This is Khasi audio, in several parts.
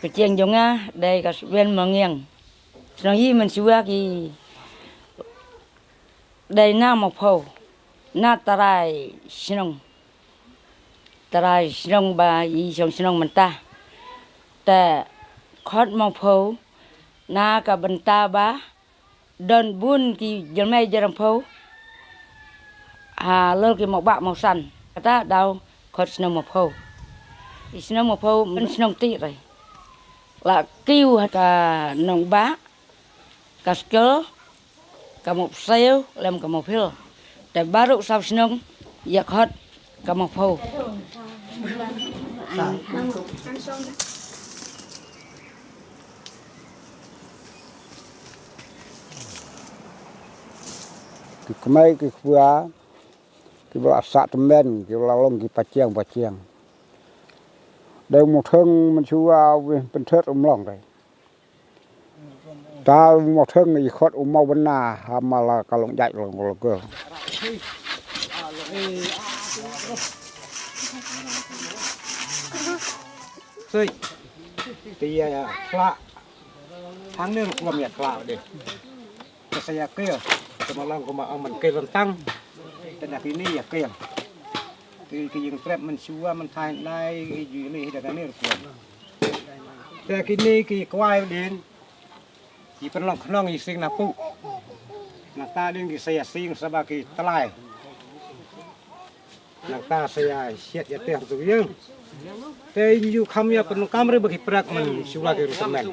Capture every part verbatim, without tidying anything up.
Ka chieng jong nga dei ka Sben Mangiang. Shnong yi Mynshuwa ki dei na Mawphew, na trai shnong. Trai shnong ba yi shong shnong mynta. Te khot Mawphew na ka bynta ba don bun ki jyrmai jyrmphew ha lor ki mawbah mawsan. Kata daw khot shnong Mawphew. Ki shnong Mawphew man shnong ti rai. La kiu ha ka nongbah, ka skel, ka Mawpsew lem ka Mawphil. Te baroh saw shnong ïa khot ka Mawphew. Ki kmai ki kpua ki ba la sah tymmen ki ba la long ki pachiang pachiang. Dei Mawtheng Mynshuwa wi pynthet um long dei. Ta Mawtheng i khot u Mawbynna ha ma la ka long jait long ko. Sui. Ti ya ya kla. Hang ne rukom ya kla de. Ka sa ya kla. Ka ma long ko ma ong man kla rentang. Te na kini ya kla. Ki ki jing trep Mynshuwa man thai nai ki ju ni hi da ka ne rukom. Te kini ki kwai din. Ki pynlong khnong i sing na pu. Nangta ding ki sa ïa sing saba ki tlai. Nangta sa ïa siat ïa teh tu ïeng. Te in ju kham ïa pynlong kam re ba ki prak Mynshuwa ki rusamen.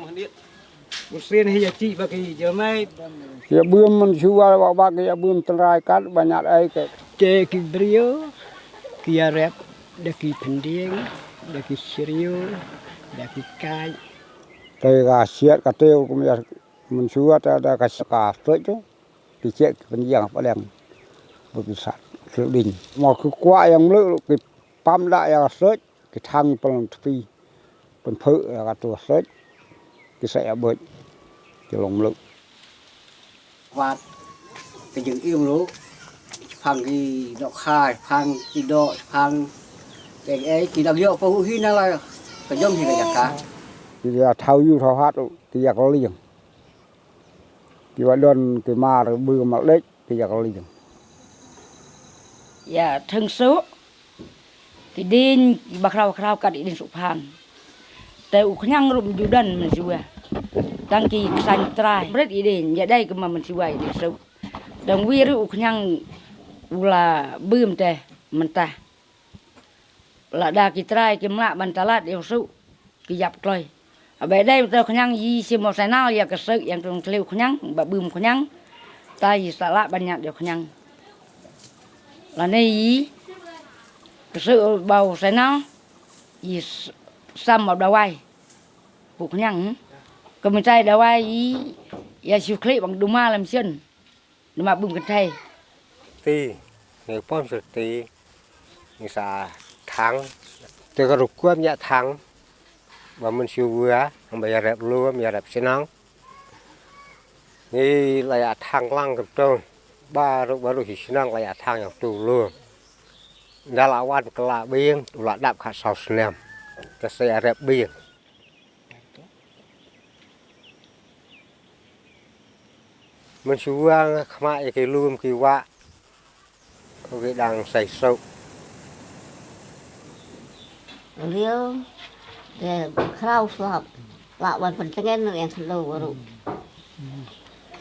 Usien hi ïa chi ba ki jomai. Ïa bym Mynshuwa ba ba ki ïa bym tynrai kat ba ñiat ai ke. Te ki briew ki ïa rep da ki pyndieng da ki siriu da ki kai. Te ka siat ka teu kum ïa Mynshuwa ta da ka ka soi tu. Ki chek ki pynjang pa leng. Ba ki sat ki ding. Mo ki kwah ïa mlu ki pam da ïa ka soi ki thang pynlong tpi. Pynphu ïa ka tu soi ki sa ïa bot ki long mlu. Wat ki jing im lu. Phang ki dok khai phang ki dok phang. Ke eh ki dok yok pa hu hi na la ka jong hi ka jaka. Ki ïa thau yu thau hat ki ïa ka lieng. Ki wa don ki mar bu ma lek ki ïa ka lieng. Ïa theng su ki din ki ba khraw khraw kat i din su phan. Te u khñiang rup ju don Mynshuwa. Tang ki ksan trai bret i din ïa dai ki ma Mynshuwa i din su. Dang wi ru u khñiang u la bym te mynta. Lada ki trai ki mlak ban talat ïa u su ki ïap kloi. Abai dei u trai khñiang yi sim mo sainal ïa ka sek yang tung tliu khñiang ba bum khñiang. Ta yi sa lak ban ñiat ïa khñiang. Lane yi ka sek ba u sainal yi sam ba dawai. Bu khñiang. Ka mitai dawai yi ïa shu klik bang duma lam sien. Nima bum kynthei. Ti ngi pom sir ti ngi sa thang. Te ka rukom ïa thang ba Mynshuwa ba ïa rep lum ïa rep shnong. Ngi la ïa thang lang ka tu ba ru ba ru hi shnong la ïa thang ïa tu lum. Nda la wan ka la bing u la dap kha saw snem. Ka sa ïa rep bing. Mynshuwa nga khmat ïa ki lum ki wah. Ko ki dang sai sok. Liu de khraw slap. Lak wan pyntngen ïa khlo waru.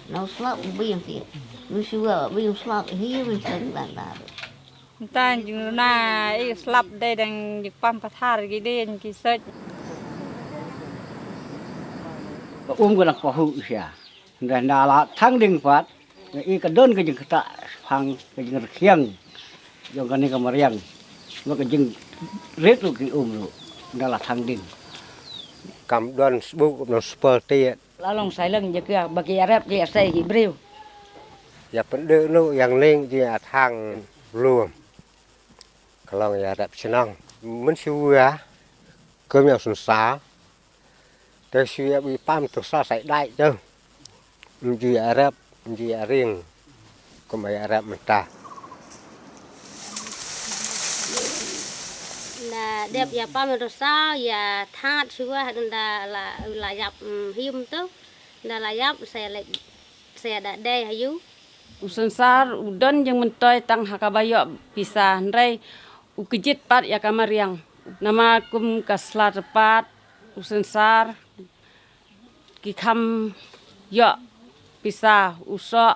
Nau slap bing ti. Mynshuwa bing slap hi mynshuwa dan dar. Ntan jingna i slap dei dang jingpam pathar ki den ki sej. Ka um ka dang pahu sia. Nda nda la thang ding pat. Nga i ka don ka jingkata phang ka jingrkhiang. Jong kane ka mariang. Nga ka jingrit lu ki um lu. Nda la thang ding. Kam don sbu kam don spel tiet. La long sai leng je kia ba ki arep ki asai ki briew. Ïa pynduh nu ïa ngning ji a thang lum. Ka long ïa rep shnong. Mynshuwa kum ïa sun sa. Te shu ïa bi pam tu sa sai dai tu. Mji ïa rep mji ïa ring. Kum ïa rep mynta. Dep ïa pam ïa dohsa ïa thad shuwa hadien da la la ïap, mm, him tu. Da la ïap sa ïa leit sa ïa da dei ha ïu. U Sensar u don jingmyntoi tang ha kaba ïoh pisa, hynrei u kjit pat ïa ka mariang. Namar kum ka sla tyrpad u Sensar ki kham ïoh pisa u soh.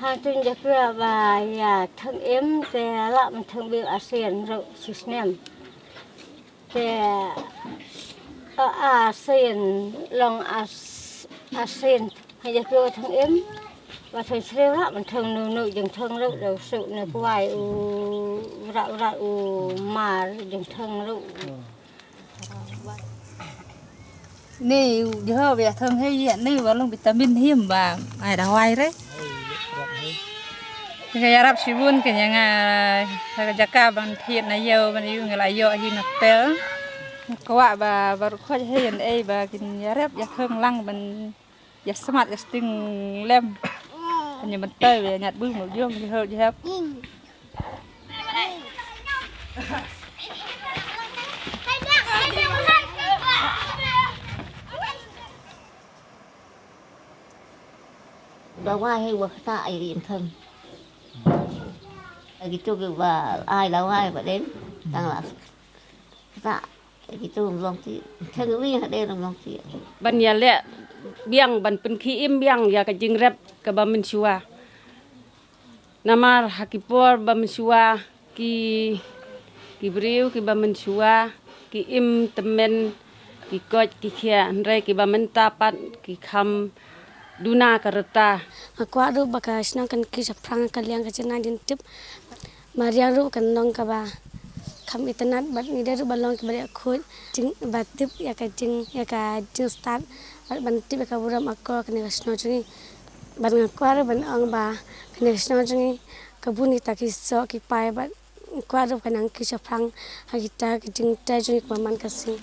Hangtun ja pia ba ïa thang im te la man thang bi asen ro sisnem. Te a asen long as asen. Hanya pia thang im ba thang srew la man thang nu nu jeng thang ro ro su ne kwai u ra ra u mar jeng thang ro. Ni jho bia thong hei ya ni ba long vitamin him ba ai da wai re. Ka yarap shibun ka nyanga ka jaka ban thied na yo ban yu ngala yo hi na pel. Kwah ba ba rukhot hei yan ei ba kin yarap ya thong lang ban ya smat ya sting lem. Kan ya mentai ya nyat bu mu jong jho jho. Ba wai hei wa khata ai im thang. Ai kitu ki ba ai la wai ba den tang la khata. Ai kitu long ti thang wi ha den long ti. Ban ïaleh biang ban pynkhie im biang ïa ka jingrep kaba mynshuwa. Namar ha ki por ba mynshuwa ki ki briew kiba mynshuwa ki im tymmen ki koit ki khiah, hynrei kiba mynta pat ki kham duna ka rta. Nga kwah ruh ba ka shnong kan kiew shaphrang ka liang ka jingngeit jingtip. Mariang ruh kan long kaba kham itynnad bad ngi dei ruh ba long kiba dei khuid jing ba tip ïa ka jing ïa ka jingstad bad ban tip ïa ka burom akor kane ka shnong jong ngi. Bad nga kwah ruh ban ong ba kane ka shnong jong ngi ka bun kita ki soh ki pai bad nga kwah ruh ka nang kiew shaphrang ha kita ki jingtrei jong ngi kaba man ka sngi.